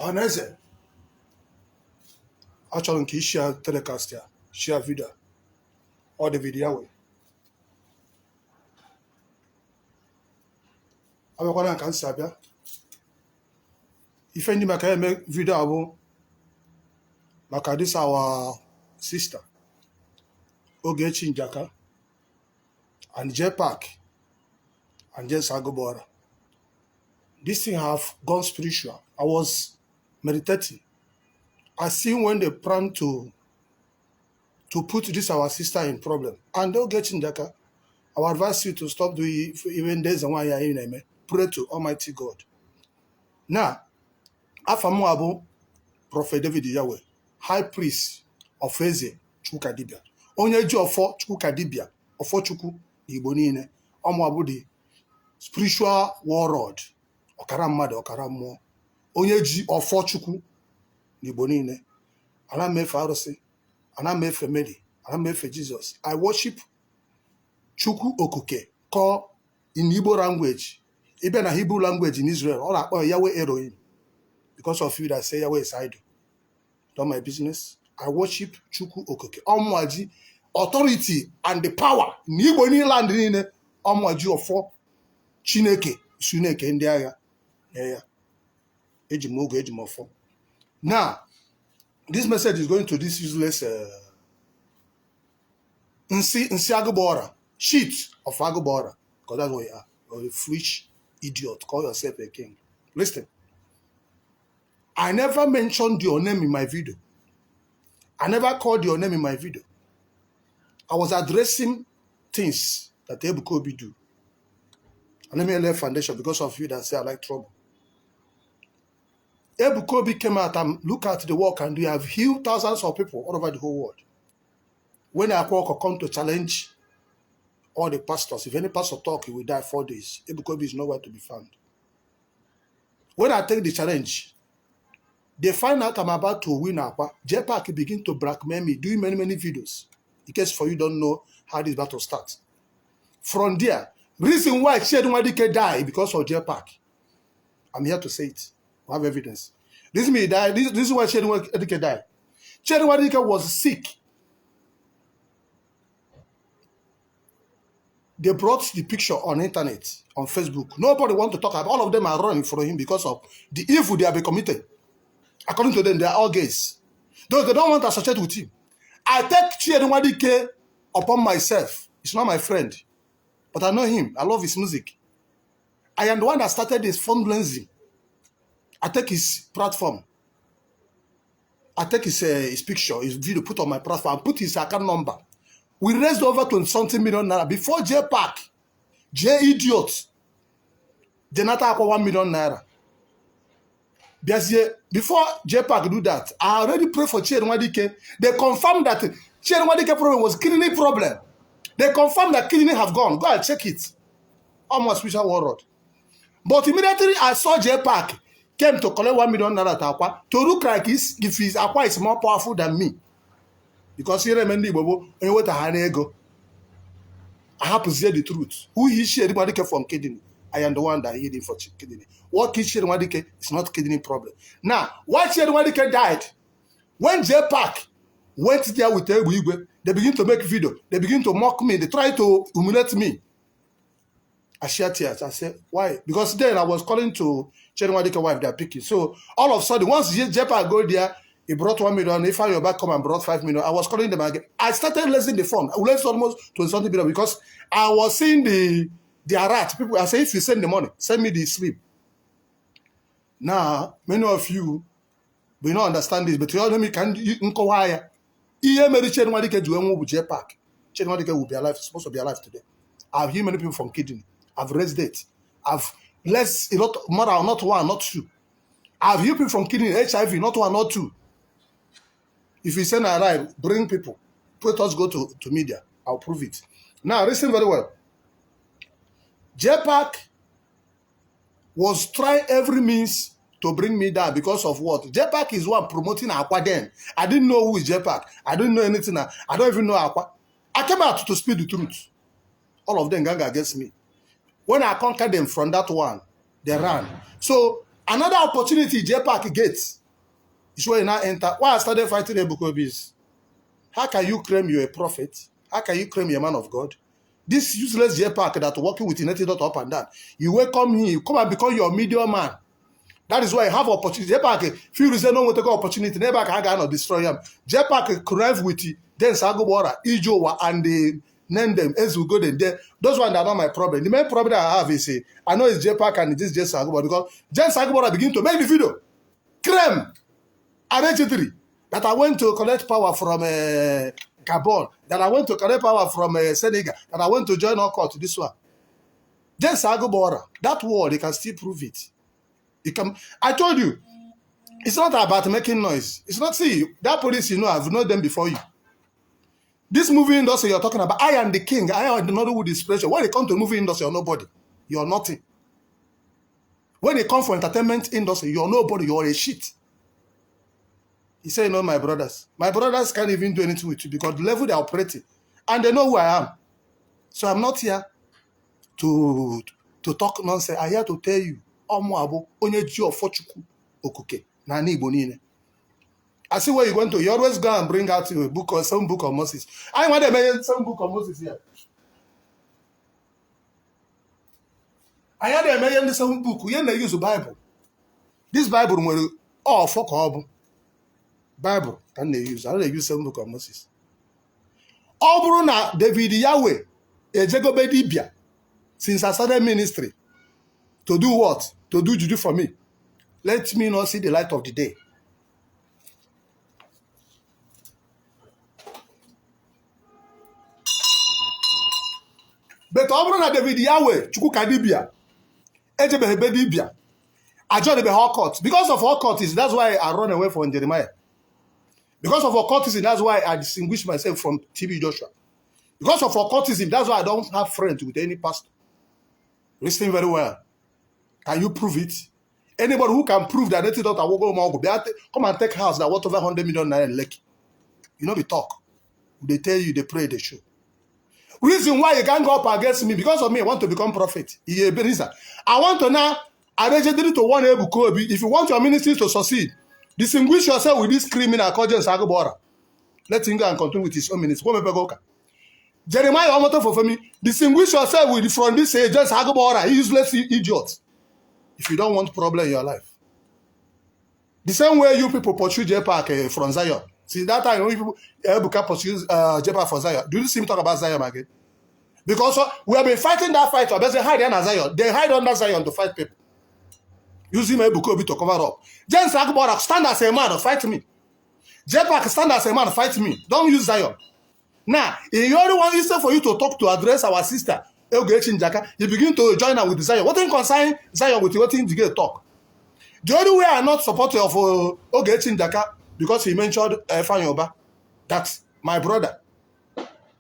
Ohaneze. Actually, you share telecast here, share video, or the video Yahweh. I'm going to answer. If any make video about this our sister Ogechi Njaka and J Park and just AguBaola. This thing have gone spiritual. I was meditating. I see when they plan to put this our sister in problem. And Ogechi Njaka, I would advise you to stop doing even days and 1 year in. Pray to Almighty God. Now, Afamu Prophet David Yahweh, High Priest of Eze Chukadibia. Onye ji ofo Chukadibia, ofo Chuku Igbo niile. Omu the spiritual warlord. Ọkara mmadụ ọkara mmụọ. Onye ji ofo Chukwu n'Igbo niile. Ana m efe arụsị, ana m efe Mary, ana m efe Jesus. I worship Chukwu Okuke, called in Igbo language. Even a Hebrew language in Israel, all I Yahweh Elohim. Because of you that say Yahweh is idol. Not my business. I worship Chukwu Okuke. Omwaji, authority and the power. N'Igbo ni land niile, omwaji ofo Chineke, Suneke ndị agha. Yeah. Ejimogo, Ejimofo. Now, this message is going to this useless Nsi AguBaola, cheat of AguBaola, because that's what you are. You're a foolish idiot. Call yourself a king. Listen. I never mentioned your name in my video. I never called your name in my video. I was addressing things that Ebuka do. And let me lay foundation because of you that say I like trouble. Ebuka came out and look at the work and we have healed thousands of people all over the whole world. When Akwa come to challenge all the pastors, if any pastor talk, he will die 4 days. Ebuka is nowhere to be found. When I take the challenge, they find out I'm about to win Akwa. J Park begin to blackmail me, doing many videos. In case for you don't know how this battle starts. From there, reason why Chedunwadike died because of J Park. I'm here to say it. I have evidence. This is why Chedunwadike died. Chedunwadike was sick. They brought the picture on internet, on Facebook. Nobody want to talk about. All of them are running for him because of the evil they have committed. According to them, they are all gays. Though they don't want to associate with him. I take Chedunwadike upon myself. He's not my friend. But I know him. I love his music. I am the one that started his fundraising. I take his platform. I take his picture, his video, put on my platform, put his account number. We raised over 20-something million naira before J Park, J Idiot, Janata Akwa 1 million naira. Before J Park do that, I already prayed for Chedunwadike. They confirmed that Chedunwadike problem was kidney problem. They confirmed that kidney have gone. Go and check it. Almost spiritual world. But immediately I saw J Park came to collect 1 million naira at Akwa to look like if his Akwa is more powerful than me. Because here Mendi Bobo, and what I have to say the truth. Who he Chedunwadike from kidney? I am the one that hid him for kidney. What killed Chedunwadike is not kidney problem. Now, why Chedunwadike died? When J Park went there with Ebuka, they begin to make video. They begin to mock me. They try to humiliate me. I shed tears. I said, why? Because then I was calling to Chedunwadike's wife. They are picking. So all of a sudden, once J Park go there, he brought 1 million. If I back come and brought 5 million, I was calling them again. I started losing the phone. I lost almost 20-something million because I was seeing the alert. People, I say, if you send the money, send me the slip. Now, many of you will not understand this, but you all know me can inquire. Chedunwadike J Park. Chedunwadike will be alive, supposed to be alive today. I've heard many people from kidney. I've raised it. I've less a lot more, not one, not two. I've heard people from kidney, HIV, not one, not two. If you send a arrive, bring people. Let us go to media. I'll prove it. Now, listen very well. J Park was trying every means to bring me down because of what? J Park is one promoting Akwa then. I didn't know who is J Park. I didn't know anything. I don't even know Akwa. I came out to speak the truth. All of them gang against me. When I conquered them from that one, they ran. So Another opportunity J-Pack gets is when you now enter. Why I started fighting Ebuka is, how can you claim you're a prophet? How can you claim you're a man of God? This useless J-Pack that working with United up and down. You welcome him, you come and become your media man. That is why I have opportunity. J-Pack, few reasons don't want to go opportunity. Never can not destroy him. J-Pack crave with then AguBaola, Ijowa, and the name them as we go there. Those ones are not my problem. The main problem I have is I know it's J-Pack and this just AguBaola because just AguBaola begin to make the video. Creme, Ogechi that I went to collect power from Gabon, that I went to collect power from Senegal, that I went to join our court. This one, just AguBaola. That word they can still prove it. I told you, it's not about making noise. It's not, see, that police, you know, I've known them before you. This movie industry you're talking about, I am the king, I am the Nollywood inspiration. When it comes to movie industry, you're nobody. You're nothing. When it comes for entertainment industry, you're nobody, you're a shit. He said, no, my brothers. My brothers can't even do anything with you because the level they're operating, and they know who I am. So I'm not here to talk nonsense. I'm here to tell you, Ogechi of Okuke, Nani Bonine. I see where you're going to. You always go and bring out a book or some book of Moses. I want to mention some book of Moses here. I had to mention some book. We don't use the Bible. This Bible will all fuck up. Bible can they use? I don't use some book of Moses. Obruna David Yahweh, a Jagobedibia, since I started ministry. To do what? To do juju for me. Let me not see the light of the day. But Obruna David Yahweh, Chukukadibia, Ejebedibia, I joined the Hawkot. Because of Hawkot, that's why I run away from Jeremiah. Because of occultism, that's why I distinguish myself from TB Joshua. Because of occultism, that's why I don't have friends with any pastor. Listen very well. Can you prove it? Anybody who can prove that they don't come and take house that worth over 100 million naira in Lekki. You know the talk. They tell you, they pray, they show. Reason why you can't go up against me, because of me, I want to become prophet. I want to now arrange it to one Ebuka. If you want your ministry to succeed, distinguish yourself with this criminal called AguBaola. Let him go and continue with his own ministry. Jeremiah Omoto for me, distinguish yourself with from this just AguBaola, useless idiot. If you don't want problem in your life. The same way you people pursue J-Pack from Zion. See that time when people Ebuka pursues J-Pack for Zion. Do you see me talk about Zion again? Because we have been fighting that fight. They hide under Zion. They hide under Zion to fight people. Using Ebuka to cover up. James AguBaola, stand as a man, fight me. J-Pack, stand as a man, fight me. Don't use Zion. Now, if you only want instead for you to talk to address our sister, Ogechi Njaka, you begin to join her with Zion. What in concern Zion with what in the get talk? The only way I'm not supportive of Ogechi Njaka because he mentioned Fanyoba. That's my brother.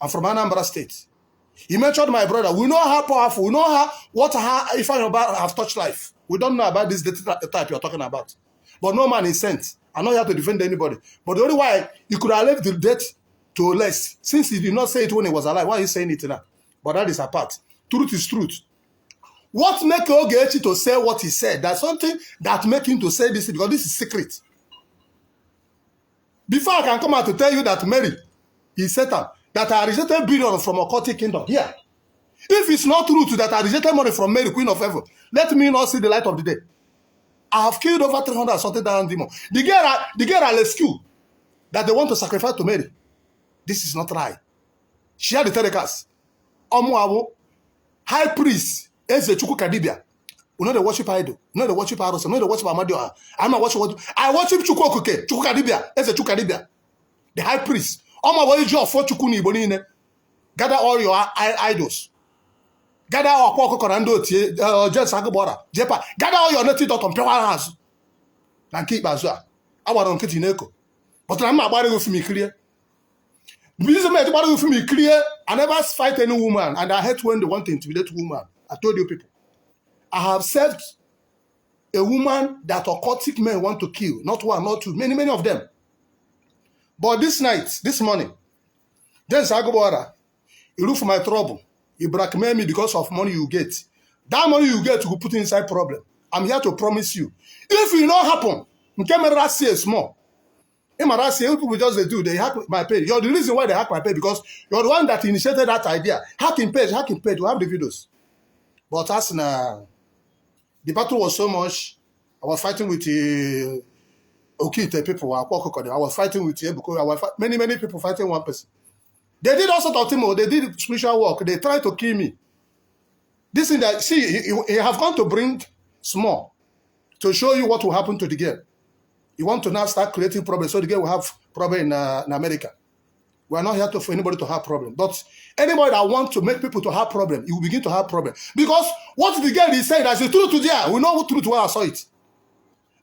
I'm from Anambra State. He mentioned my brother. We know how powerful. We know how Fanyoba have touched life. We don't know about this type you're talking about. But no man is sent. I'm not here to defend anybody. But the only way you could have left the death to less, since he did not say it when he was alive, why are you saying it now? But that is apart. Truth is truth. What make Ogechi to say what he said? That's something that make him to say this because this is secret. Before I can come out to tell you that Mary is Satan, that I rejected billion from occultic kingdom. Here. If it's not true that I rejected money from Mary, Queen of Heaven, let me not see the light of the day. I have killed over 300 and something thousand demons. The girl are rescue that they want to sacrifice to Mary. This is not right. She had the telecast. High priest, Eze Chukukadibia. We know they worship idol. We know they worship Aros. We know they worship Amadioha. I'm not worship what I worship Chukukadibia. Eze Chukadibia. The high priest. Gather all your idols. Gather Akwa Korando, just AguBaola. Jepa. Gather all your native dot on Pewa house. And keep Bazua. I want on Kitineko. But I'm not about with me clear. I never fight any woman, and I hate when they want to intimidate woman. I told you people. I have served a woman that occultic men want to kill. Not one, not two. Many of them. But this night, this morning, just AguBaola, you look for my trouble. You blackmail me because of money you get. That money you get, you put inside problem. I'm here to promise you. If it not happen, camera see small. People just do, they hack my page. You're the reason why they hack my page, because you're the one that initiated that idea. Hacking page, we have the videos. But as the battle was so much, I was fighting with the Okite people, I was fighting with Ebuka, many people fighting one person. They did all sorts of things, they did spiritual work, they tried to kill me. This thing that, see, you have gone to bring small to show you what will happen to the girl. You want to now start creating problems, so the girl will have problem in America. We are not here for anybody to have problem. But anybody that wants to make people to have problem, you will begin to have problem. Because what the girl is saying, that's the truth there. We know what truth where I saw it.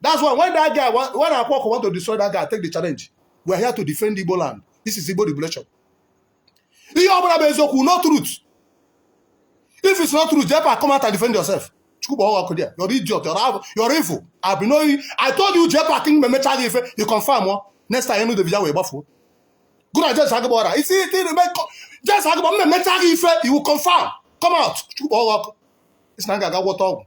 That's why when that guy, when Akwa want to destroy that guy, take the challenge. We are here to defend Igbo land. This is Igbo liberation. No truth. If it's not true, Jepa, come out and defend yourself. You're idiot. You're evil. I've been knowing. I told you, Jepa, King Memecha, you confirm what? Next time, you know the video way buffalo. Good at just AguBaola. It's just AguBaola, you will confirm. Come out. It's not Gaga water.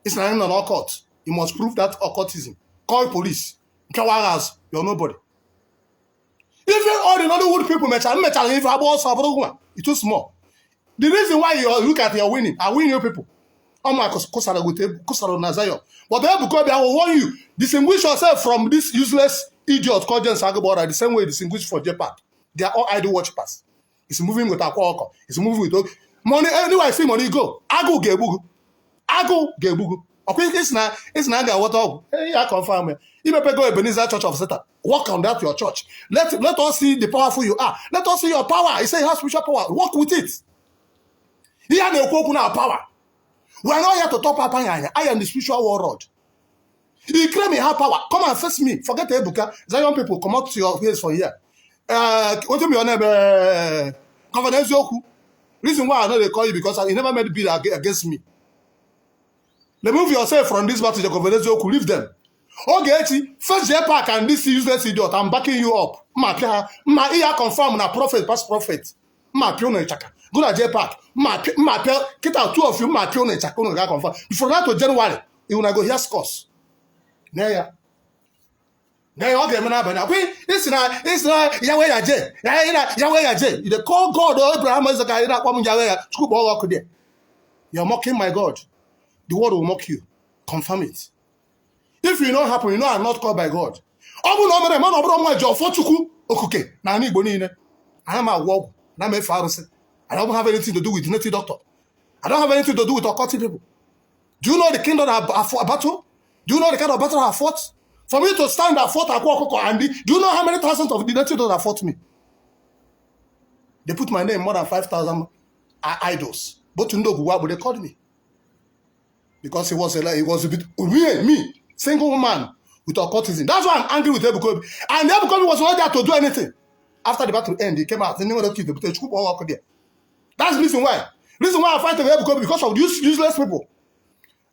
It's not an occult. You must prove that occultism. Call police. You're nobody. Even all the Nollywood people, it's too small. The reason why you look at your winning, I win your people. Oh my God, but Ebuka, I will warn you, distinguish yourself from this useless idiot called AguBaola the same way you distinguish for Jepa. They are all idol worshippers. It's moving with Akwa. It's moving with money. Anyway, I see money go. Agu gebugu. Okay, it's not what up. Hey, I confirm it. You better go Ebenezer Church of Satan. Work on that your church. Let us see the powerful you are. Let us see your power. He said you have spiritual power. Work with it. He had no power. We are not here to talk about I am the spiritual warlord. He claim he have power. Come and face me. Forget Ebuka. Zion people, come out to your place for here. What do you name? Confidence Yoku. Reason why I know they call you because he never made bill against me. Remove yourself from this battle. The confidence Yoku. Leave them. Ogechi, first J-Pack and this useless idiot. I'm backing you up. My ear confirm na prophet, past prophet. My pion chaka. Go to J-Pack. My get out two of you. My pion chaka. Confirm. Before that to January, you will go hear scores. Naya. Okay, it's not Yahweh Yaje. Yahweh Yaje. They call God Abraham as a guy that woman Yahweh. You're mocking my God. The word will mock you. Confirm it. If you know happen, you know I'm not called by God. I am a walk. I don't have anything to do with native doctor. I don't have anything to do with occultic people. Do you know the kingdom that have fought a battle? Do you know the kind of battle I fought? For me to stand and fought Akwa and do you know how many thousands of the native doctors that fought me? They put my name more than 5,000 idols. But you know they called me. Because it was a bit me. Single man with occultism. That's why I'm angry with Ebuka. And Ebuka was not there to do anything. After the battle ended, he came out. That's the reason why. Reason why I fight with Ebuka because of these useless people.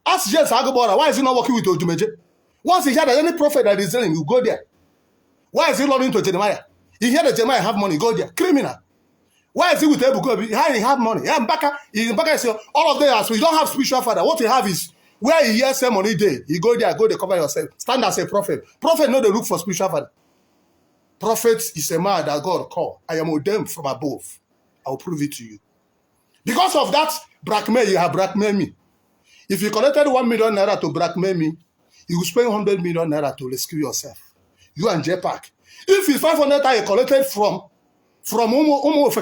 Ask James AguBaola, why is he not working with Ogechi? Once he heard that any prophet that is telling him, you go there. Why is he learning to Jeremiah? He heard that Jeremiah have money, go there. Criminal. Why is he with Ebuka? He have money. Yeah, Mbaka say, all of them, so you don't have spiritual father. What you have is where he hears some money day, you go there, go there, cover yourself. Stand as a prophet. Prophet know they look for spiritual father. Prophet is a man that God called. I am ordained from above. I will prove it to you. Because of that blackmail, you have blackmailed me. If you collected 1 million naira to blackmail me, you will spend 100 million naira to rescue yourself. You and J-Pack. If it's 500 naira you collected from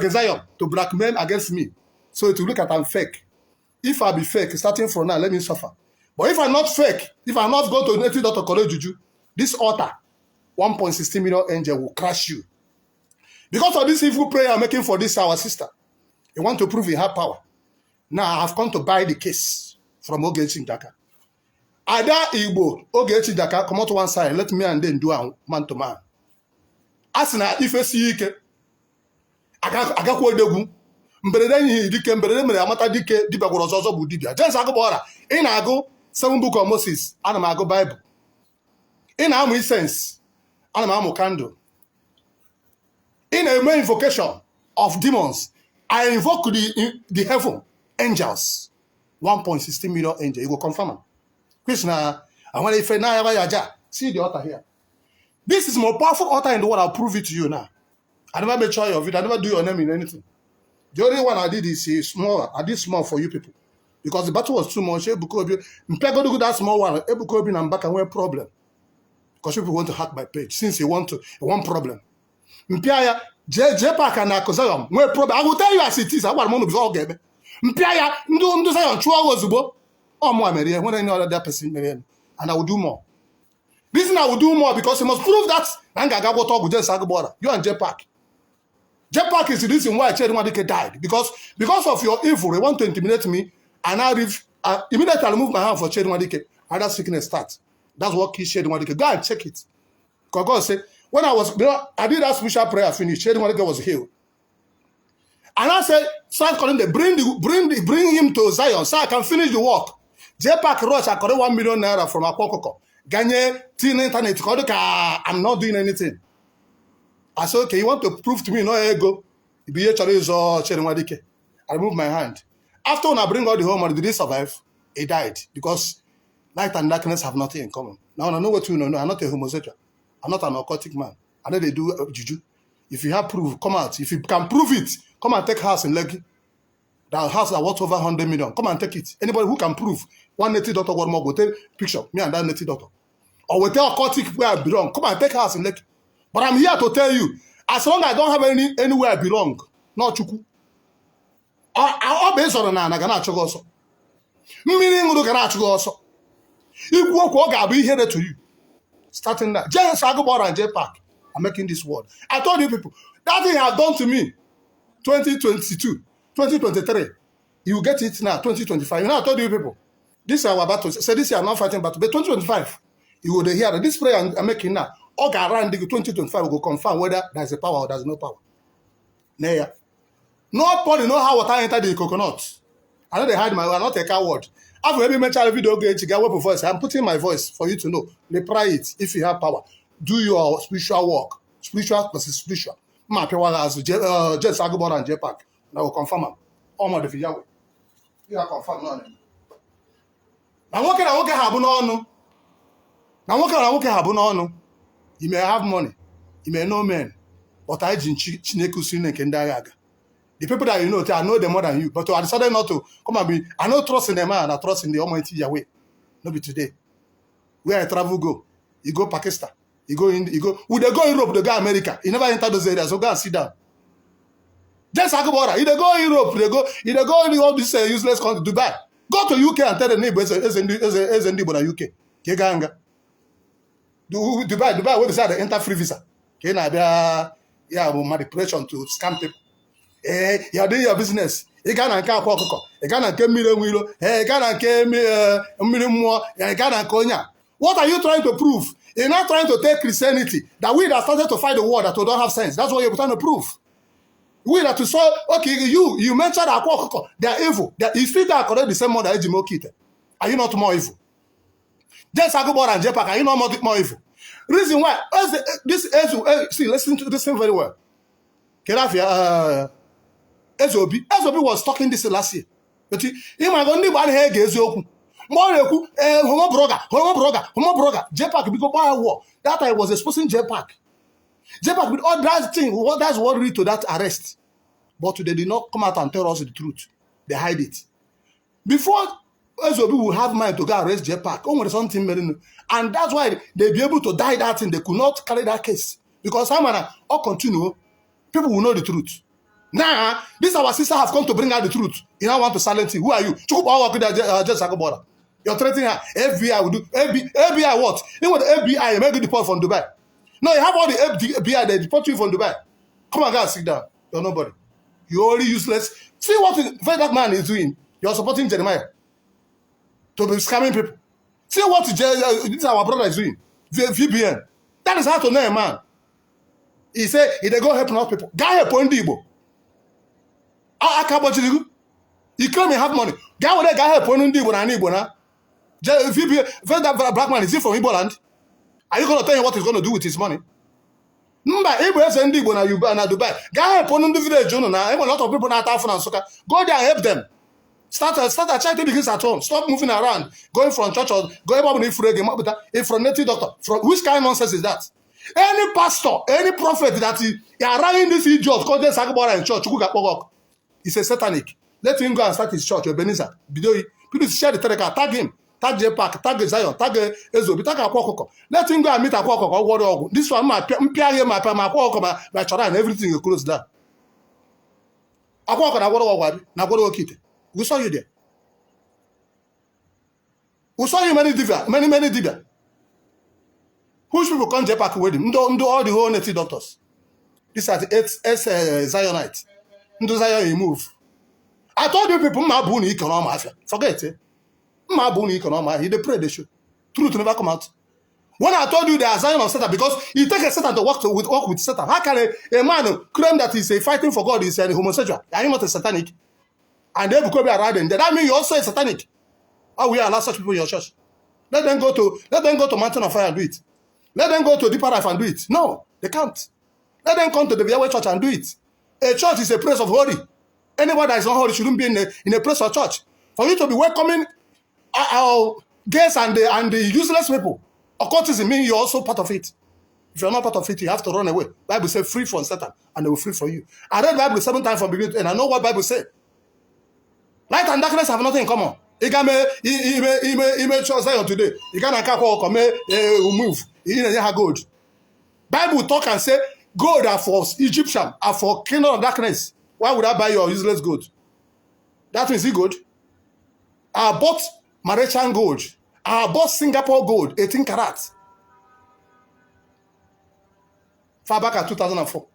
Zion to blackmail against me, so it will look at I'm fake. If I be fake, starting from now, let me suffer. But if I'm not fake, if I'm not going to native doctor college juju, this altar, 1.16 million angel will crush you. Because of this evil prayer I'm making for this our sister, you want to prove you have power. Now I have come to buy the case from Ogechi Njaka. Ada Igbo, Ogechi Njaka, come out to one side, let me and then do a man to man. Asina ife si ike, agakwa odegu. Mberede dike mberede mere amata dike dibia gworo ọzọ bụ dibia. James AguBaola, ị na-agụ 7 book of Moses, ana m agụ Bible. Ị na-amụ essence, ana m amụ candle. Ị na-eme invocation of demons. I invoke the heaven angels. 1.16 million angels. You go confirm. Krishna, I want to say, see the altar here. This is more powerful altar in the world. I'll prove it to you now. I never made sure of it. I never do your name in anything. The only one I did is small. I did small for you people. Because the battle was too much. Ebuka, do that small one. Ebuka and back and went problem. Because people want to hack my page. Since you want problem. Mpiaya, J-Pack and Akozayom, no problem. I will tell you as it is. I want to be all game. Mpiaya, do say on 2 hours ago. Oh, more, Marian, when I know that person, Marian. And I will do more. Reason I will do more because you must prove that. Angaga will talk with AguBaola. You and J-Pack. J-Pack is the reason why Chedwadike died. Because of your evil, they want to intimidate me. And immediately I remove my hand for Chedwadike. And that sickness starts. That's what killed Chedwadike. Go and check it. Because God said, when I did that special prayer finish, Chedwadike was healed. And I said, start calling them, bring him to Zion so I can finish the work. J-Pack Rush, I got 1 million naira from Akwa. Ganye, teen internet, I'm not doing anything. I said, okay, you want to prove to me, no ego. I remove my hand. After when I bring all the home money, did he survive? He died because light and darkness have nothing in common. Now I know what you know. No, I'm not a homosexual. I'm not an occultic man. I know they do juju. If you have proof, come out. If you can prove it, come and take house in Lekki. That house that worth over 100 million. Come and take it. Anybody who can prove one native doctor, one more, go take picture. Me and that native doctor. Or we tell occultic where I belong. Come and take house in Lekki. But I'm here to tell you, as long as I don't have anywhere I belong, not chuku. I'll based on an aganacho also. Meaning look at also. If you walk, I'll be here to you. Starting that. Just AguBaola and J-Pack. I'm making this word. I told you people, that thing have done to me 2022, 2023. You get it now, 2025. You know, I told you people, this is our battle. Say this year I'm not fighting battle, but 2025, you will hear that this prayer I'm making now. All around the 2025 will go confirm whether there's a power or there's no power. Nobody know how water entered the coconut. I know they hide my word, I'm not a coward. After maybe mention a video Ogechi, get weapon voice. I'm putting my voice for you to know. Reply it if you have power. Do your spiritual work. Spiritual versus spiritual. My power as just AguBaola and J-Pack. Now will confirm them. All my the Yahweh. You are confirmed now. Now what can I have no? Now what can I have no? You may have money, you may know men, but I didn't The people that you know, I know them more than you, but I decided not to come and be. I don't trust in the man, I trust in the Almighty Yahweh. No be today. Where I travel go, you go Pakistan, you go in, you go. Would they go Europe? They go America. You never enter those areas, so go and sit down. Just AguBaola. If they go Europe, they go in all this useless country, Dubai. Go to UK and tell the neighbors as in UK. Keganga. Dubai, where they enter free visa. Okay, now there manipulation to scam people. You are doing your business. You can't get Akwa. You can't get million. You can't get million more. You can't konya. What are you trying to prove? You're not trying to take Christianity. That we that started to fight the war that we don't have sense. That's what you're trying to prove. We that to saw, okay, you mentioned Akwa. They are evil. You still correct the same mother as Jimokite. Are you not more evil? Just AguBaola and J-Pack, are you not more evil? Reason why, see, listen to this thing very well. Ezobi was talking this last year. But he might only one hair gaze open. Homo broga. J-Pack because by a war. That I was exposing J-Pack. J-Pack with all that thing, that's what led to that arrest. But they did not come out and tell us the truth. They hide it. Before Ezobi will have mind to go arrest J-Pack, something, and that's why they be able to die that thing. They could not carry that case. Because all continue, people will know the truth. Now, this our sister have come to bring out the truth. You now want to silence him. Who are you? Just AguBaola. You're threatening her. FBI will do. FBI what? You know what the FBI make you deport from Dubai. No, you have all the FBI, they deport you from Dubai. Come on, guys, sit down. You're nobody. You're only useless. See what that man is doing. You're supporting Jeremiah to be scamming people. See what this our brother is doing. VPN. That is how to know a man. He said, if they go helping out people, guy help on Igbo. He claim he have money. Guy with that guy help on Igbo and Igbo now. VPN, that black man, is he from Igbo land? Are you going to tell him what he's going to do with his money? Igbo has Igbo na Dubai. Guy help on the village, now. A lot of people now have and Go there and help them. Start charity begins at home. Stop moving around, going from church or going from native doctor. From which kind of nonsense is that? Any pastor, any prophet that is around this idiot called AguBaola in church, he's a satanic. Let him go and start his church, Ebenezer. People share the telegram, tag him, tag J-Pack, tag Zion, tag Ezobi, tag Akwa. Let him go and meet Akwa. This one, my Akwa, my children, and everything you close down. Akwa, we saw you there. We saw you many divya. Which people come J-Pack with him? Do all the whole native doctors. These are the Zionites. Do Zion you move. I told you people, forget it. He they pray they should. Truth never come out. When I told you they are Zion of Satan, because he take a Satan to work with Satan. How can a man claim that he's fighting for God is a homosexual? Are you not a satanic? And Ebuka be around there. That means you also a satanic. How will you allow such people in your church? Let them go to Mountain of Fire and do it. Let them go to Deeper Life and do it. No, they can't. Let them come to the Yahweh church and do it. A church is a place of holy. Anyone that is not holy shouldn't be in a place of church. For you to be welcoming our guests and the useless people, occultism means you're also part of it. If you're not part of it, you have to run away. Bible says free from Satan, and they will free from you. I read the Bible 7 times from beginning to end. I know what Bible says. Light and darkness have nothing in common. He made sure Zion today. He can't move. He didn't gold. Bible talk and say gold are for Egyptian, are for kingdom of darkness. Why would I buy your useless gold? That means it gold. I bought Mauritian gold. I bought Singapore gold, 18 carats. Far back at 2004.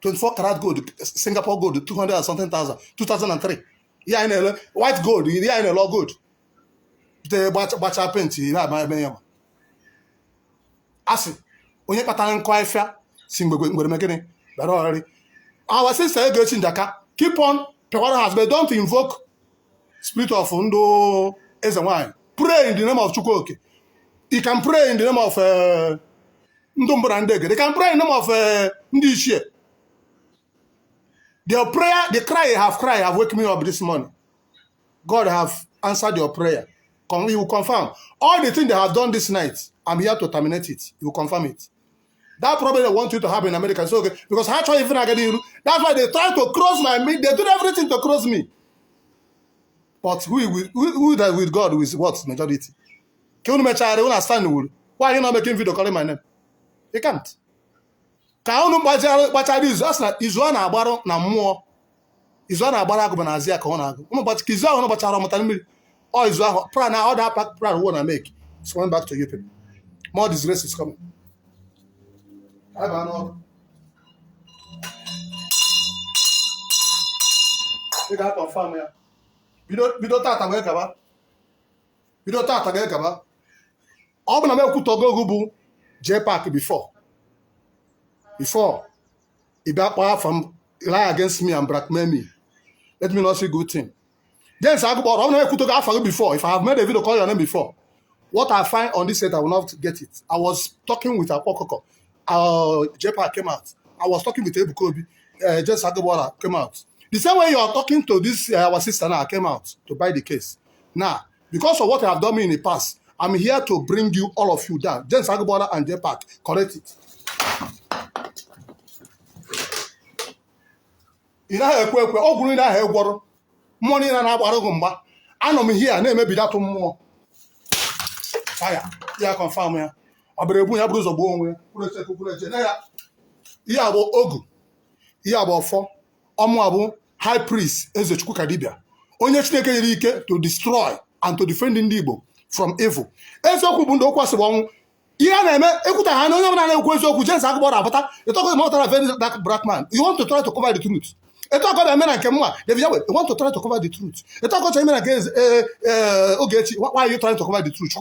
24 karat gold, Singapore gold, 200 and something thousand, 2003. Yeah, in a white gold, yeah, in a law gold. The bacha paint, my Asi, when you pattern quite fair, sing with McKinney, but already. Our sister Ogechi keep on, but don't invoke spirit of Undo as a wine. Pray in the name of Chukoke. You can pray in the name of Ndumbrandeg. They can pray in the name of Ndishie. Their prayer, the cry you have woke me up this morning. God have answered your prayer. He will confirm. All the things they have done this night, I'm here to terminate it. He will confirm it. That problem they want you to have in America is okay. Because how try even again, that's why they try to cross my meat. They do everything to cross me. But who that with God is what majority? Why are you not making video calling my name? You can't. Izu na agbaro na mmụọ izu na agbara agụ na azia ka ọ na-agụ ụmụbọchị ka izu ahụ n'ụbọchị ara mụtara mmiri ọ izu ahụ plan na other plan we na make it's going back to you people. More disgrace is coming. I don't know. You got to confirm ya. Bido tata wee kaba. Bido tata wee kaba. Ọ bụ na m ekwutogo ogu bụ J-Pack before he back from lie against me and blackmail me. Let me not say good thing. Then AguBaola before. If I have made a video call your name before, what I find on this set, I will not get it. I was talking with Akwa. J-Pack came out. I was talking with Ebuka. Just AguBaola came out. The same way you are talking to this our sister now came out to buy the case. Now, because of what I have done in the past, I'm here to bring you all of you down. Just AguBaola and J-Pack, correct it. Ị naghị ekwe ọ gwụrụ ị naghị egwọrọ mmụọ niile na-agbara gị mgba anọ m hia na-emebidatụ mmụọ fire ya confirm ya ọ bụrụ ebu ya bụrụ ụzọ gbuo onwe ya kwuru eche na ya ihe abụ ogu ihe abụ ọfọ ọmụ abụ high priest eze Chukwu Kadibia onye Chineke nyere ike to destroy and to defend ndị Igbo from evil. Eziokwu bụ ndị okwu asị bụ ọnwụ ihe a na-eme ekwuta ha na onye ọbụla na-ekwu eziokwu James AguBaola abata ịtọkọ mọtara very black man. You want to try to cover the truth. You want to try to cover the truth. Why are you trying to cover the truth?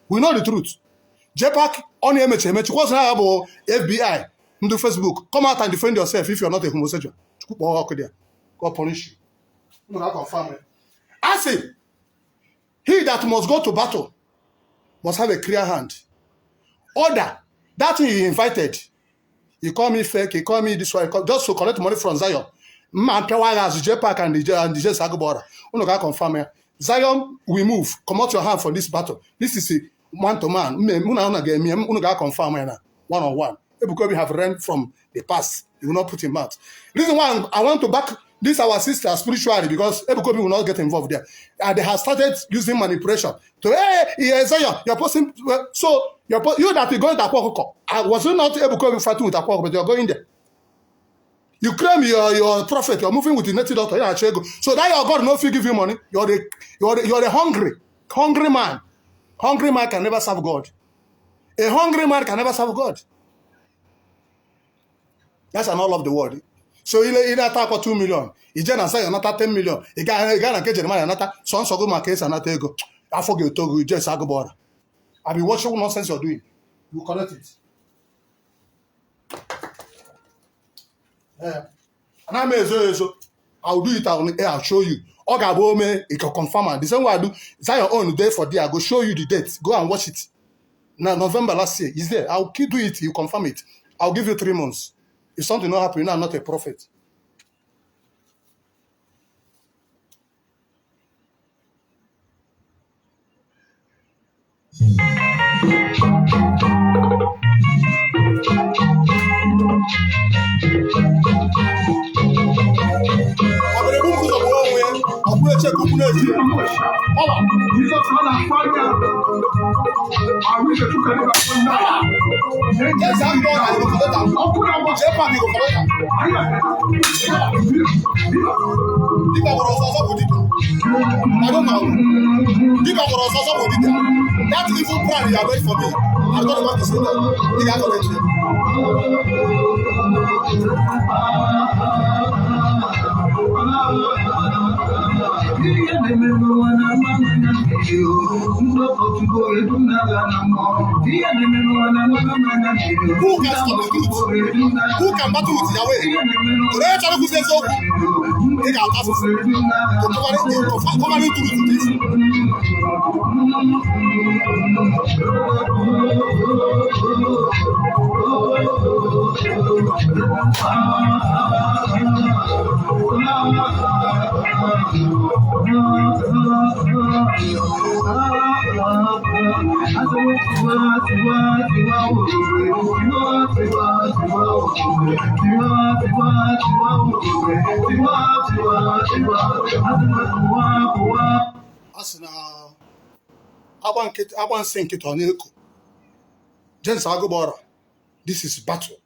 We know the truth. J-Pack on the FBI, do Facebook. Come out and defend yourself if you're not a homosexual. God punish you. I say, he that must go to battle must have a clear hand. Order. That thing he invited. He called me fake, he called me this way, just to collect money from Zion. Man Pewagas, J-Pack and DJ AguBaola. Uno got confirm here. Zion, we move. Come out your hand for this battle. This is a man-to-man. Uno got confirm here. One-on-one. Ebuka we have run from the past. You will not put him out. Reason why I want to back this our sister spiritually because Ebuka will not get involved there. And they have started using manipulation. To hey, Zion, you're posting. So you that you're going to Akwa. Was it not Ebuka fighting with Akwa, but you're going there? You claim you're a prophet, you're moving with the native doctor, so that your God no fit give you money. You're a hungry man. Hungry man can never serve God. A hungry man can never serve God. That's an all of the world. So he attack for 2 million. He just say another 10 million. He got get Jeremiah another so go my case another go. I forget to go just AguBaola. I've been watching what nonsense you're doing. You collect it. Yeah. And I may say, I'll do it on air, I'll show you. AguBaola, it can confirm. The same way I do, it's your own day for day. I go show you the date. Go and watch it. Now, November last year, is there. I'll keep do it, you confirm it. I'll give you 3 months. If something not happen, I'm not a prophet. I don't know. That evil plan you are made for me. I don't want to say that. Who can stop the truth? Who can battle with Yahweh? Today, trying to say so. They got to cover it to this. I want to think it on Ebuka. Just AguBaola. This is battle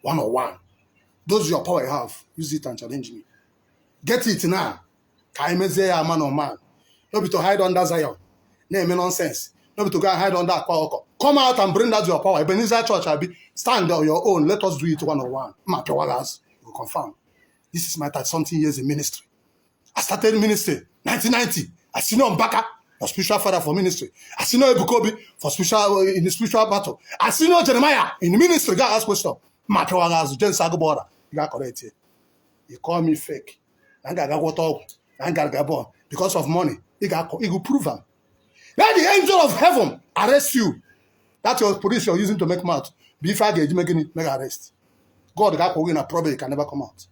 101. Those your power you have, use it and challenge me. Get it now. Kaimeze man on man. No be to hide under Zion. No nonsense. No be to go and hide under Akwa. Come out and bring that your power. Ebenezer Church, I be stand on your own. Let us do it 101. Mapewagas, you confirm. This is my 30-something years in ministry. I started ministry 1990. I see no Mbaka, a spiritual father for ministry. I see no Ebuka for spiritual in the spiritual battle. I see no Jeremiah in the ministry. God ask question. Mapewagas, just AguBaola. You got correct here. You call me fake. I got what up. I got Gabon because of money. He go prove them. Let the angel of heaven arrest you. That's your police you're using to make mouth. Before I get making it, make arrest. God got to win a problem, it can never come out.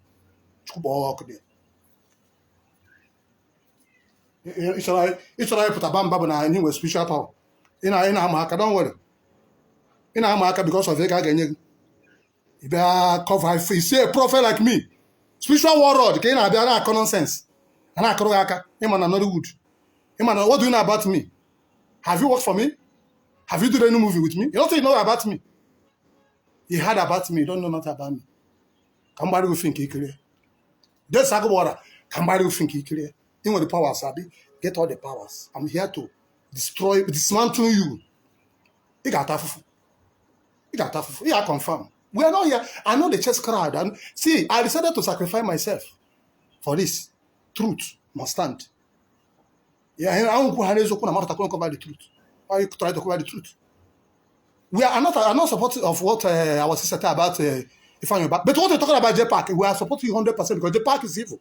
It's all right. Put a bamboo na any with spiritual power. In America, don't worry. In America, because of the guy, you better cover. If you say a prophet like me, spiritual warlord, can I be a common sense? And I can't him and another wood. Him and what do you know about me? Have you worked for me? Have you done any movie with me? You don't know about me. He heard about me. You don't know nothing about me. Somebody will think he clear. That's AguBaola. Somebody will think he clear. He want the powers, Abi. Get all the powers. I'm here to dismantle you. He got tough. He got tough. He are confirmed. We are not here. I know the chess crowd. And see, I decided to sacrifice myself for this. Truth must stand. Yeah, I'm not cover the truth. Why you try to cover the truth? I'm not supportive of what our sister said about Ifeanyi. But what we're talking about J-Pack, we are supporting 100% because J-Pack is evil.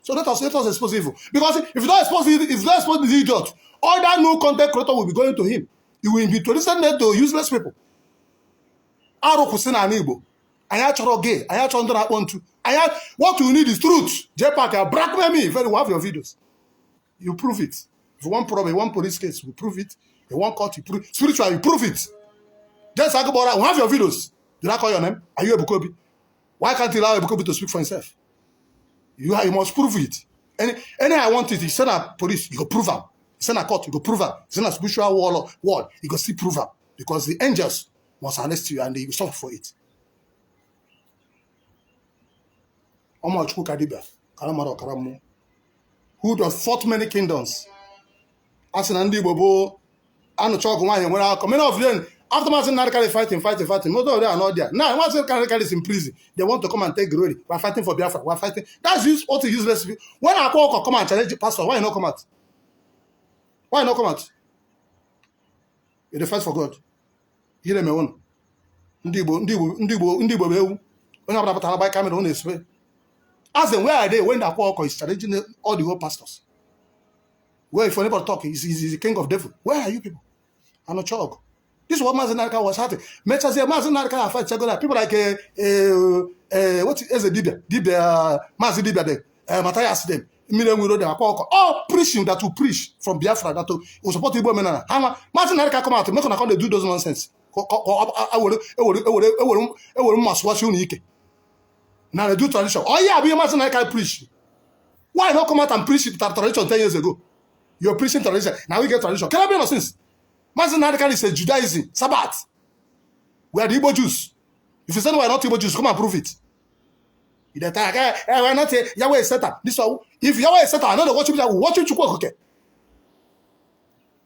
So let us expose evil. Because if you don't expose the idiot, all that new content creator will be going to him. He will be to listen to useless people. Aro kusina Igbo. Anya choro gay. Anya chondra na akpontu. Anya what you need is truth. JPAC, blackmail me. Very well, have your videos. You prove it. If you want problem, you want police case, you prove it. You want court, you prove it. Spiritual, you prove it. Just AguBaola, we have your videos. Did I call your name? Are you Ebuka? Why can't you allow Ebuka to speak for himself? You must prove it. Any I want it, you send a police, you go prove them. You send a court, you go prove them. You send a spiritual word, you go still prove them. Because the angels must arrest you and they will suffer for it. Who does fought many kingdoms? As an Andy Bobo, and Chalk wine when I come of them after Martin Narcali fighting. Most of them are not there. Now, once Narcali is in prison, they want to come and take glory. We're fighting for Biafra. We're fighting. That's what is useless. When Akwa come and challenge the pastor, why not come out? Why not come out? You fight for God. Hear them alone. Ndibo, when I'm about to buy camera on this way. Ask them where are they when Akwa is challenging all the whole pastors. Where if anybody talk, he's the king of devil. Where are you people? I'm not sure. This is what Mazi Narka was happening. Mecha say Mazi Narka fight Chagola. People like what is a Dibia Mazi Dibia there, Matthias them, Miriam Wiro them, all preaching that will preach from Biafra that will support the women. Mazi Narka come out, make on account they do those nonsense. I will must watch you. Now they do tradition. Oh yeah, be Mazi Narka preach. Why not come out and preach tradition 10 years ago? You're preaching tradition. Now we get tradition. Can I be honest? Mazi Narka is a Judaism, Sabbath. We are the Igbo Jews. If you say we are not Igbo Jews, come and prove it. You attack, we are not Yahweh is Satan. This one, if Yahweh is Satan, I know the watch people watch you to work. Okay.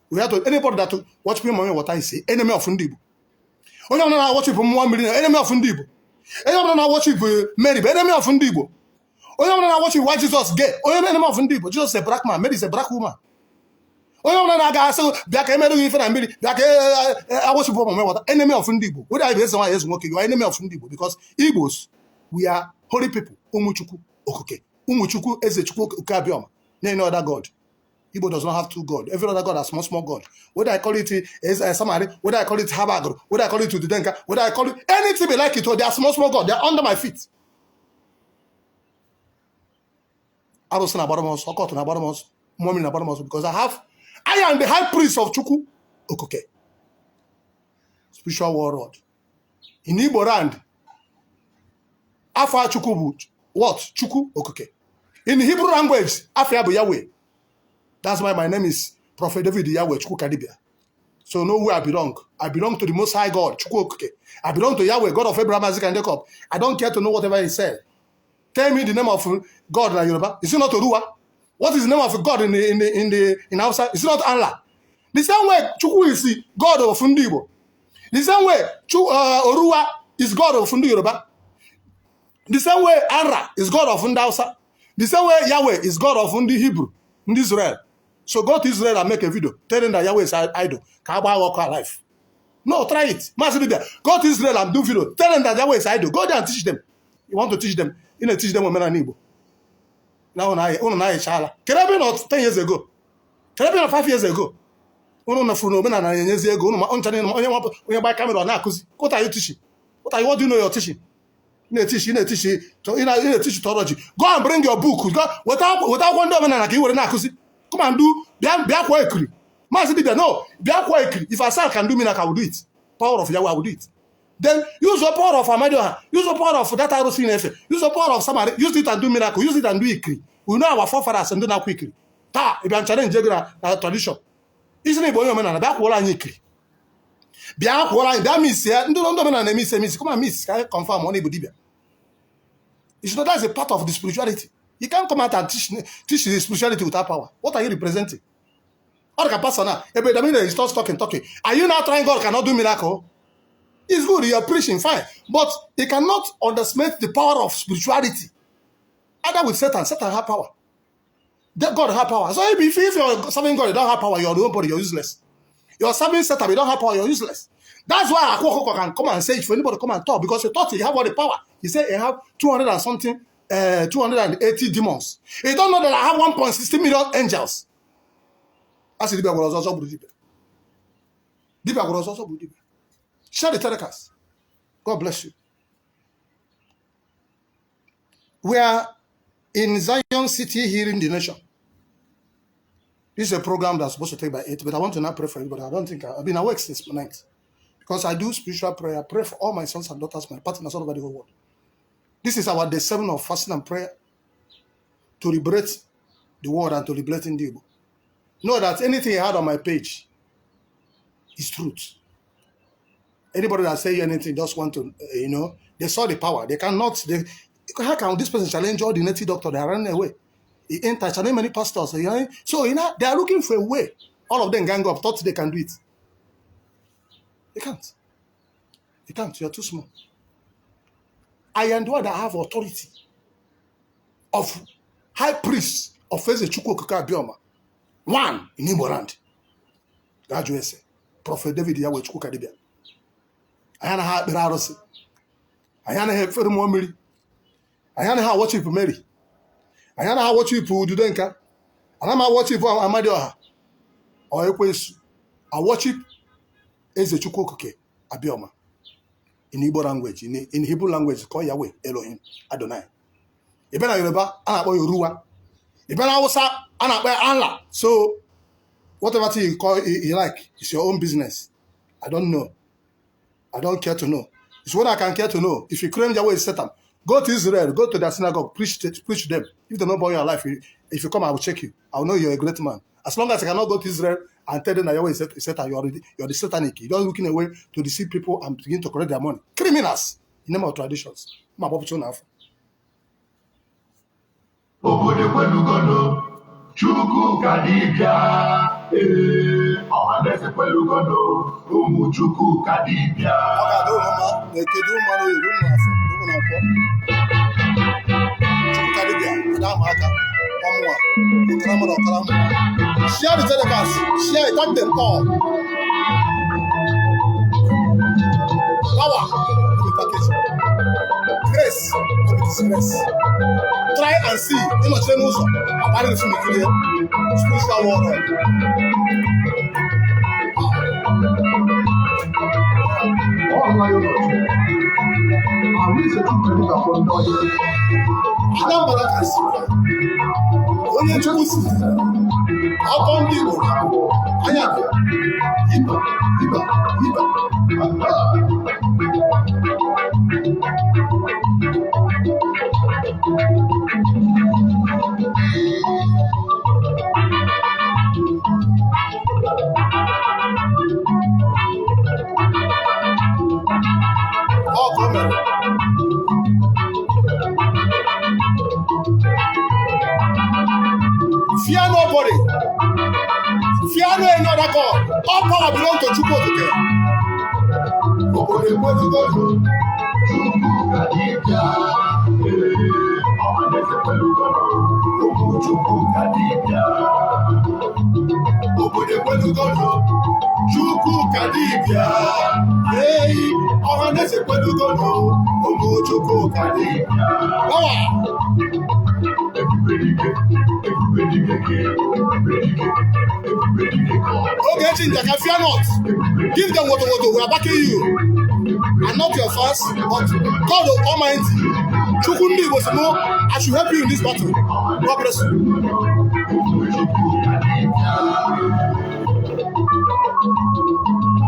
We have to anybody that to watch people what I say, enemy of Ndibo. Oh no, no, watch people 1 million, enemy of Ndibo. Oh no, watch people Mary, enemy of Ndibo. Oh no, watch you why Jesus gay. Oh no, enemy of Ndibo. Jesus is a black man, Mary is a black woman. Oh no, I so black enemy for Mary, black I watch people what enemy of Ndibo. What I say why is working, you are enemy of Ndibo because Igbos we are holy people. Umuchuku okuke. Umuchuku is a chuku ukabioma. No other God. Igbo does not have two gods. Every other God has small God. Whether I call it is Samari, whether I call it Habagro, whether I call it Udidenka, whether I call it anything be like it, or they are small God. They are under my feet. I was in Abaramos, Okot in Abaramos, Mom in Abaramos, because I am the high priest of Chuku Okuke. Spiritual world. In Igbo land, Afa Chuku what? Chuku Okuke. In Hebrew language, Afa Yahweh. That's why my name is Prophet David Yahweh Chuku Kadibia. So know where I belong. I belong to the Most High God, Chuku Okuke. I belong to Yahweh, God of Abraham, Isaac, and Jacob. I don't care to know whatever he said. Tell me the name of God in Yoruba. Is it not Oruwa? What is the name of God in Hausa? Is it not Allah? The same way Chuku is the God of Fundibo. The same way Oruwa is God of Fundi Yoruba. The same way Ara is God of Fundi Hausa. The same way Yahweh is God of Fundi Hebrew, Fundi Israel. So go to Israel and make a video telling that Yahweh is idol. Can I walk our life? No, try it. Go to Israel and do video telling that Yahweh is idol. Go there and teach them. You want to teach them? You know, teach them women and Igbo. Now, I shala. Can I be not 10 years ago? Can I be not 5 years ago? What are you teaching? What do you know you're teaching? You teach theology. Go and bring your book. Go without one dominant. Come and do Akwa Ekri. No, Akwa Ekri. If I can do I will do it. Power of Yahweh, I will do it. Then use the power of Amadio. Use the power of that Arosine. Use the power of somebody. Use it and do miracle. Use it and do Ikri. We know our forefathers and do that quickly. If you challenge tradition. Isn't it boy man and AguBaola Ikri? AguBaola, that means here, don't miss. Come and miss. Can confirm money Budibia. It's not that's a part of the spirituality. You can't come out and teach the spirituality without power. What are you representing? Or can pass on now. He starts talking. Are you now trying God cannot do miracle? It's good, you're preaching, fine. But you cannot underestimate the power of spirituality. Either with Satan have power. God have power. So if you're serving God, you don't have power, you're nobody, you're useless. You're serving Satan, you don't have power, you're useless. That's why Akwa can come and say it for anybody to come and talk, because he thought he have all the power. He said he have 200 and something, 280 demons. He don't know that I have 1.60 million angels. That's the Dibia was also Budibia. Dibia was also Budibia. Share the telecast. God bless you. We are in Zion City healing the nation. This is a program that's supposed to take by 8, but I want to now pray for you, but I don't think I've been awake since night. Because I do spiritual prayer. I pray for all my sons and daughters, my partners all over the whole world. This is our day 7 of fasting and prayer to liberate the world and to liberate in the Igbo. Know that anything I had on my page is truth. Anybody that say anything just want to, they saw the power. They cannot, how can this person challenge all the native doctor? They are running away. He ain't challenging many pastors. So, they are looking for a way. All of them gang up, thought they can do it. They can't. They can't. You are too small. I am the one that have authority of high priest of Chukwu Bioma. One in Igbo land. God USA. Prophet David Yahweh Chukwu Kadibia. I am a Berarosi. I am a Fermomiri. I am a watch you Mary. I am a watch you Dudenka. And I'm a watch you for Amadioha. Or Equus. I watch it as a Chukwu Abioma. In Igbo language, in Hebrew language, it's called Yahweh, Elohim, Adonai. Ibena Yoruba, Anakbo Yoruba. Ibena Hausa, Anakbo Allah. So, whatever you call it, you like, it's your own business. I don't know. I don't care to know. It's what I can care to know. If you claim Yahweh is Satan, go to Israel, go to their synagogue, preach to them. If they know about your life, if you come, I will check you. I will know you're a great man. As long as I cannot go to Israel and tell them that Yahweh is Satan, you're the satanic. You're just looking away to deceive people and begin to collect their money. Criminals in the name of traditions. Share the telecast. Share it. Thank them all. Power. Grace. Grace. Try and see. You know, train also. Apparently, from the clear spiritual world. All my own. I wish I could bring up on noise. Adam Barakas. Onye Chukwu si ọkọ ndị Igbo anya iba ọkọ mere fear nobody. Fear no another God. All power belongs to Chukwu. Ogechi, fear not. Give them what we are backing you. And not your fast, but God Almighty. Chukundi was more. I should help you in this battle. God bless you.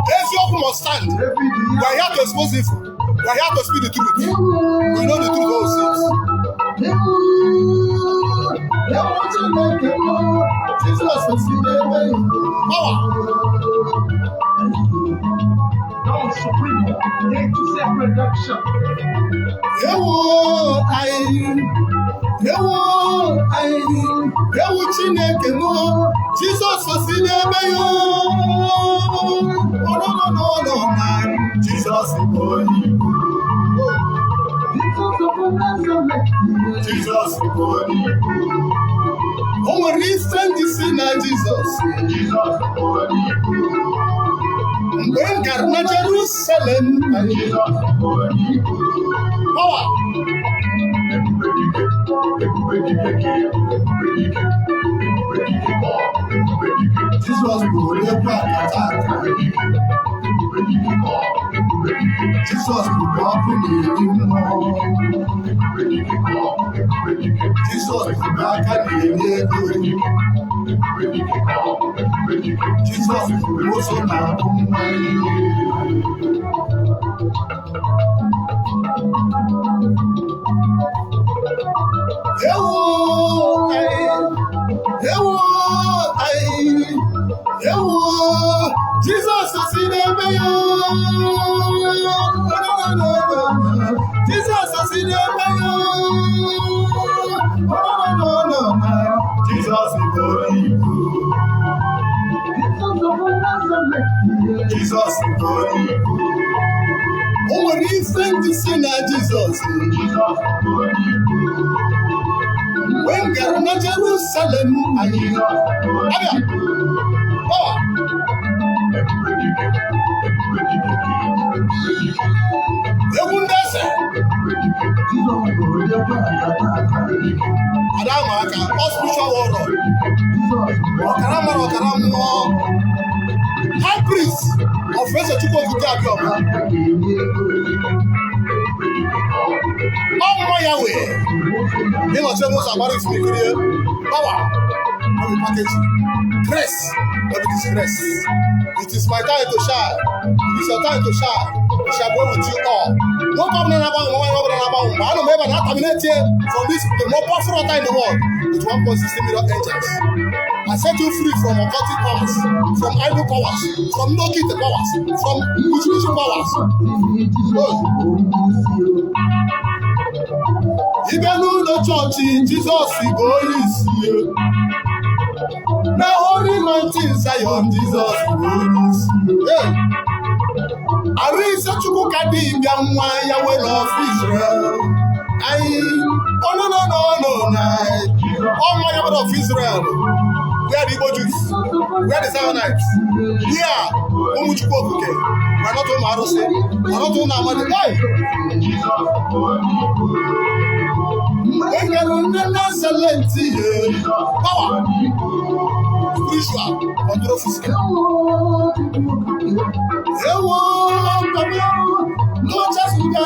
Ezioku must stand. We are here to expose evil. We are here to speak the truth. We know the truth all seems. Power. God supreme. Into self-reduction. Chineke no. Jesus was in the no. Jesus is holy. Jesus is holy. Oh, listen to sinner Jesus. Jesus is holy. When Garna Jerusalem. Jesus is holy. Power. Jesus will never attack. Jesus bụ ọkụ na-eri mmụọ. Jesus bụ aka na-enye ego. Jesus bụ ụzọ na-abụ mmanya. Jesus si n'ebe ya. Jesus si n'ebe ya. Jesus bụ onye Igbo. Jesus bụ onye Igbo. O nwere ife ndị si na Jesus. Mgbe m gara na Jerusalem, egwu ndị eze ada ama aka spiritual warrior ọkara mara ọkara mmụọ high priest of eze Chukwu okike Abịọma ọmụmụ Yahweh ịnọchi ụzọ agbara isimikiri power of the package grace of this grace. It is my time to shine. It is your time to shine. We shall go with you all. No governor about one governor about one. I don't remember that terminated from this the more powerful altar in the world with 1.16 million angels. I set you free from occultic powers, from idol powers, from no-kid powers, from witch powers. Even in the church, Jesus is going to see. Now holy mountain Zion, Jesus is going to see. I read such a book at the Yahweh of Israel. Oh my God of Israel. Where are the Igbo Jews? Where are the Zionites? Here, Umuchukwokuke. We're not on Marose. We're not on Amadi. Power. Spiritual. Control physical. No just no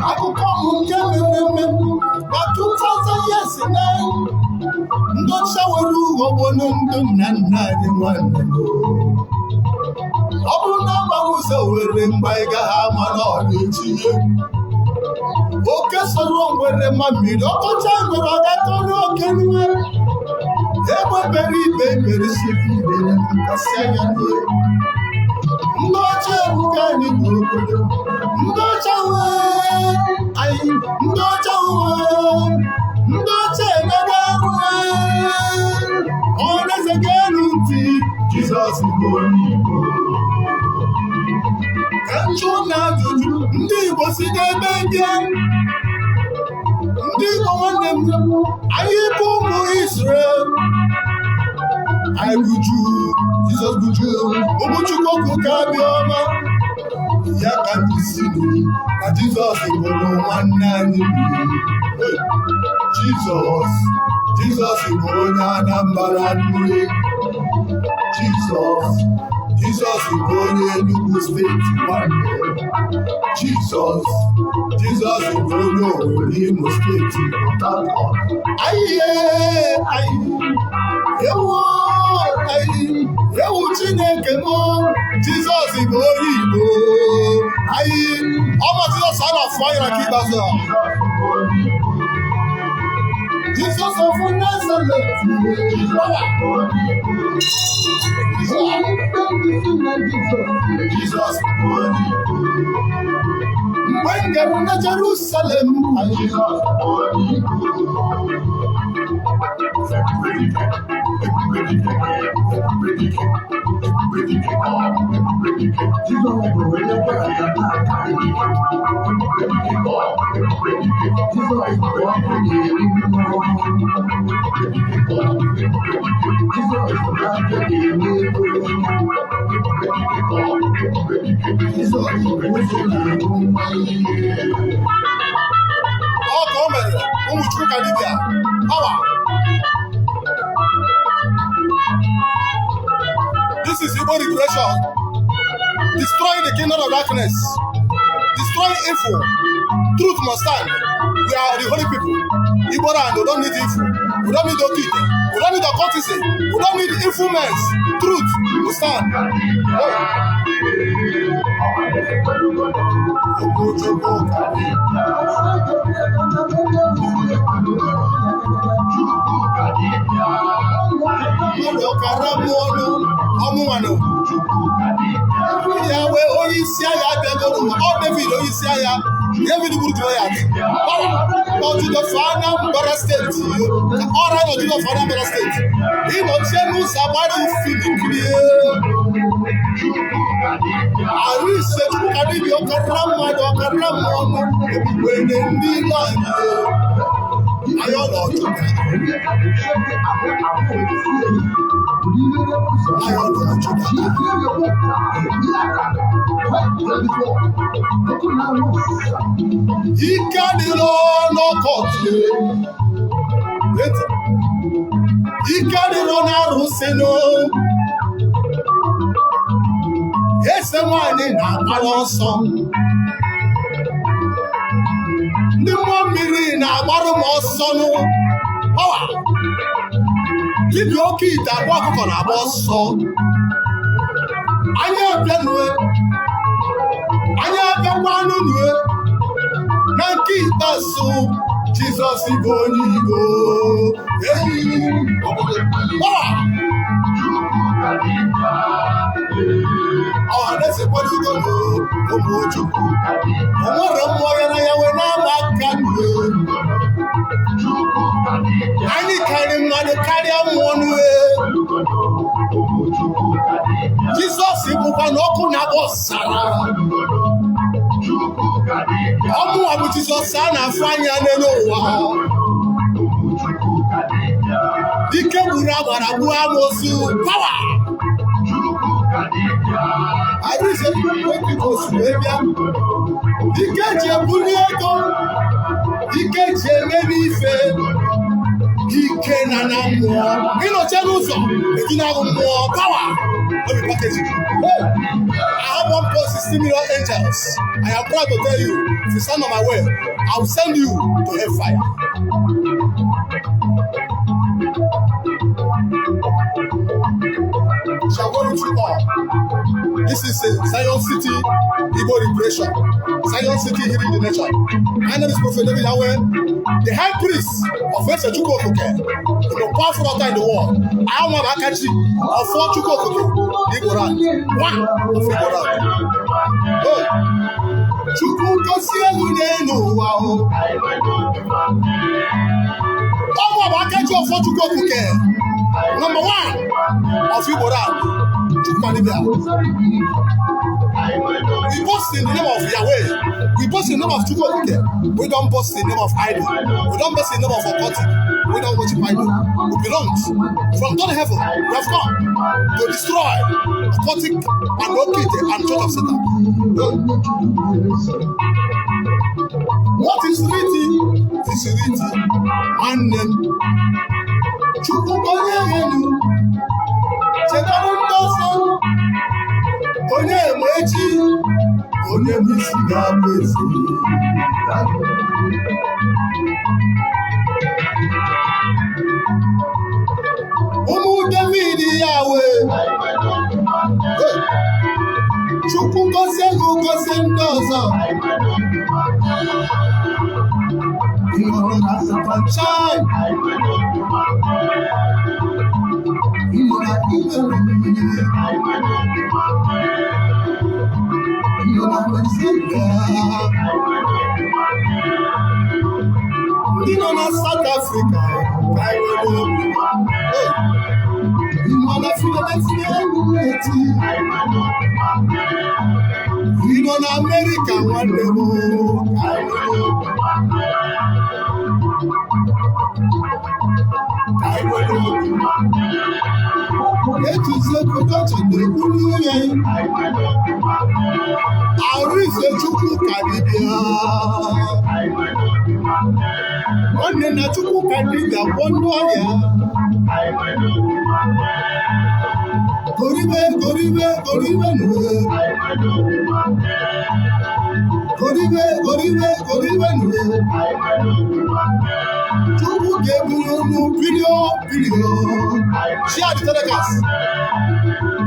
akụkọ nke mere na 2000 years now ndị chawere ugbo ndụ nna nna anyị nwanne ọ bụrụ na agbanwe ụzọ were mgbe anyị gaghị ama na ọ na-etinye oke soro nwere mma mmiri ọkọcha nwere ọgatọrọ oke nwe egbe bere ibe ekpere siri ibe nkasi anya n'elu ndị ọcha ebuka anyị n'obodo ndị ọcha nwee anyị ndị ọcha nwee ndị ọcha emebe arụ ọ na-ezega elu ntị Jizọs bụ onye Igbo ka njụ na ajụjụ ndị Igbo si n'ebe bịa ndị Igbo nwanne m anyị bụ ụmụ Israel anyị buju Jizọs buju ụmụ Chukwu okike Abịọma ya ka ndị si na Jizọs bụrụ nwanne anyị Jizọs bụ onye Anambra mmiri Jizọs bụ onye Enugu steeti nwanne Jizọs bụ onye Owerri Imo steeti ewu Chineke m Jizọs bụ onye Igbo ọma Jizọs a na-afụ anyị na ikpeazụ Jesus of Nazareth. Jesus. When you're in Jerusalem, This is Igbo liberation, destroying the kingdom of darkness, destroying evil. Truth must stand. We are the holy people. Igbo land, we don't need evil. We don't need okite. We don't need occultism. We don't need influence. Truth will stand. Yahweh, David, David would go at to the Father State. All right, to the Father State. He not James Sabado I will say to Caribbean Karama, when they need land. I don't know. He can't no court. He can't run out Ruseno. Yes, the one in our song. The one in our bottom of son. Power. Keep your kid that walk on our boss song. I have done well. I have done one on you. Now keep us so. Jesus, he go. Oh, that's a what you don't know. No more to go. More than I when I'm any kind of man carry on one way. Jesus, he will open up Sarah. I'm Jesus, son, I find you know. The power. I wish you could go to Arabia. The catch a bulliego. The catch a maybe fair. He can and more. You know, Jerusalem. If you have more power, let me package it. I have 1.16 million angels. I am proud to tell you, if you stand on my way, I will send you to hellfire. Shall go with you all. This is Zion City, Igbo Liberation. Zion City healing the nation. My name is Prophet David Yahweh, the high priest of Ogechi, the most powerful author in the world. I am Ogechi of 4 Chukwuokoke, Igbo land. One of Igbo land. Ogechi of 4 Chukwuokoke. Number 1 of Igbo land. We boast in the name of Yahweh. We boast in the name of Chukwuokoke. We don't boast in the name of idol. We don't boast in the name of occultic. We don't worship idol. We belong from God heaven. We have come to destroy occultic and occultic and church of Satan. What is written is written. And Chukwuokoke. Onye Ebuka, onye misi ga-abụzi. Ụmụ David Yahweh, Chukwu gozie gị gozie ndị ọzọ. Ịnọrọ na Sapanchai. Ịnọrọ na South Africa, You know, America one day it is a production. I reach a chuku kadibia. One day, na chuku kadibia. One day, Goribe. Chuku gave you video. Share the telecast.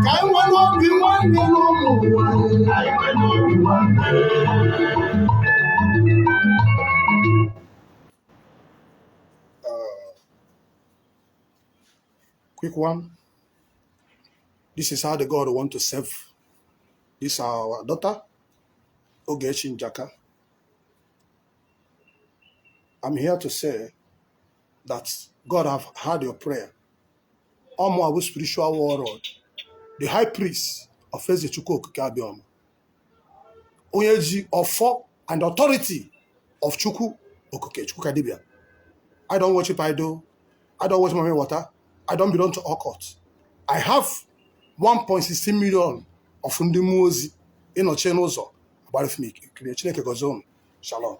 Can one be one no quick one. This is how the God want to serve. This is our daughter, Ogechi Njaka. I'm here to say that God have heard your prayer. Our spiritual warlord, the high priest of Ezechukwu Okike Abioma, Onyeji offer and authority of Chukwu Okike, Chukwu Kadibia. I don't worship idol. I don't watch mommy water. I don't belong to occult. I have 1.16 million of ndị mmụọ ozi ịnọchi n'ụzọ agbara fim Chineke gọzie unu. Shalom.